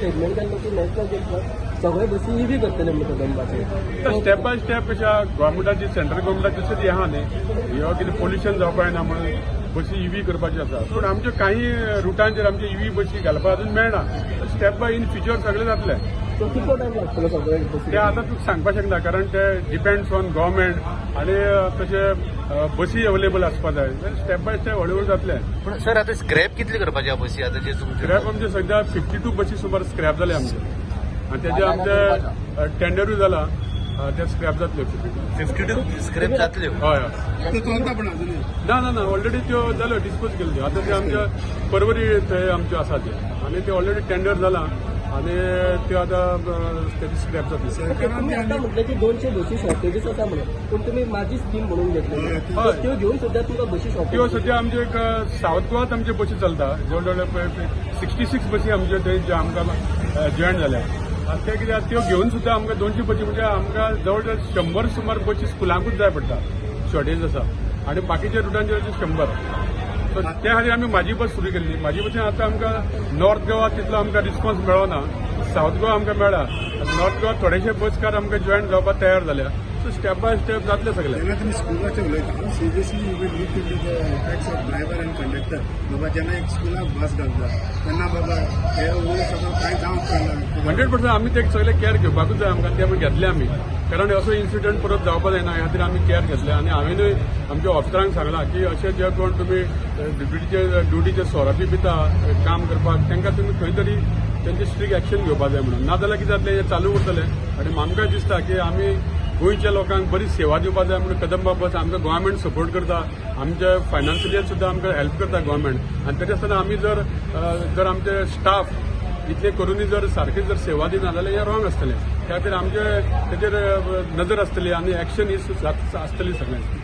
Statement केल्लो की national get सगळे बसी इव्ही करतले म्हणून कदंबाचे. स्टेप बाय स्टेप कशा गव्हर्मेंटाची, सेंट्रल गव्हर्मेंटाची तशी आहा न्ही, ह्यो कितें पोल्युशन जावपा जायना म्हणून बसी इव्ही करपाची आसा. पूण आमच्यो काही रुटांचेर आमचे इव्ही बसी घालपाक अजून मेळना. स्टेप बाय इन फ्युचर सगळें जातलें. सो कितलो टायम लागतलो सगळे बसी? ते आतां तुका सांगपाक शकना, कारण ते डिपेंड्स ऑन गव्हर्मेंट आनी तशे बसी अवेलेबल आसपा जाय. स्टेप बाय स्टेप हळू हळू जातलें. पूण सर, आतां स्क्रॅप कितली करपाची आहा बसी आतां जे तुमचे? स्क्रॅप आमचे सध्या 52 बसी सुमार स्क्रॅप जाले आमचे आनी तेजे आमचे टेंडरूय जाला. ते स्क्रॅप जातल्यो 52. 52 स्क्रॅप जातल्यो? हय हय. ते चलता पण अजूनही? ना ना ना, ऑलरेडी त्यो जाल्यो, डिस्पोज केल्ल्यो. आतां ते आमच्या परवरी थंय आमच्यो आसा ते आनी ते ऑलरेडी टेंडर जाला आनी त्यो आतां तेजी स्क्रॅप जातली. सरकारान तुम्ही आता म्हटलं की 200 बसी शॉर्टेजीस आसा म्हणून, पूण तुम्ही माझी स्कीम म्हणून घेतली, हय. त्यो घेऊन सुद्धा तुमकां बसी त्यो शॉर्टेज? सद्या आमचे एक सावथ गोवात आमच्यो बसी चलता. जवळ जवळ 66 बसी आमच्यो थंय ज्यो आमकां जॉयन जाल्या. आनी ते कित्याक त्यो घेवन सुद्दां आमकां 200 बसी, म्हणजे आमकां जवळ जवळ 100 सुमार बसी स्कुलांकूच जाय पडटा, शॉर्टेज आसा आनी बाकीच्या रुटांचेर 100. सो त्या खातीर आमी म्हाजी बस सुरू केल्ली. म्हाजी बसीन आतां आमकां नॉर्थ गोवा तितलो आमकां रिस्पॉन्स मेळना. सावथ गोवा आमकां मेळ्ळा. नॉर्थ गोवा थोडेशे बसकार आमकां जॉयन जावपाक तयार जाल्या. सो स्टेप बाय स्टेप जातले सगळे. जेन्ना तुमी स्कुलाचे उलयता, हांव seriously you will look into the effects of driver and conductor. बाबा, जेन्ना एक स्कुलाक बस घालता तेन्ना बाबा हे वयर सगळं कांय जावंक पडना. 100% आमी ते सगळे केअर घेवपाकूच जाय आमकां. ते आमी घेतले आमी, कारण असो इन्सिडंट परत जावपा जायना ह्या खातीर आमी केअर घेतले. आनी हांवेनूय आमच्या ऑफिसरांक सांगलां की अशे जे कोण तुमी ड्युटीचे सोरो बी पिता काम करपाक, तांकां तुमी खंय तरी तेंचे स्ट्रीक एक्शन घेवपा जाय म्हणून. नाजाल्यार कितें जातलें, हें चालू उरतलें. आनी आमकां दिसता की आमी गोंयच्या लोकांक बरी सेवा दिवपा जाय म्हणून कदंबा बस आमकां गोवोरमेंट सपोर्ट करता. आमच्या फायनान्शियली सुद्दां आमकां हेल्प करता गोवोरमेंट. आनी तरी आसतना आमी जर आमचे स्टाफ इतले करूनय जर सारकी जर सेवा दिना जाल्यार हें रॉंग आसतलें. त्या खातीर आमचे तेजेर नजर आसतली आनी एक्शन ही आसतली सगळ्यांची.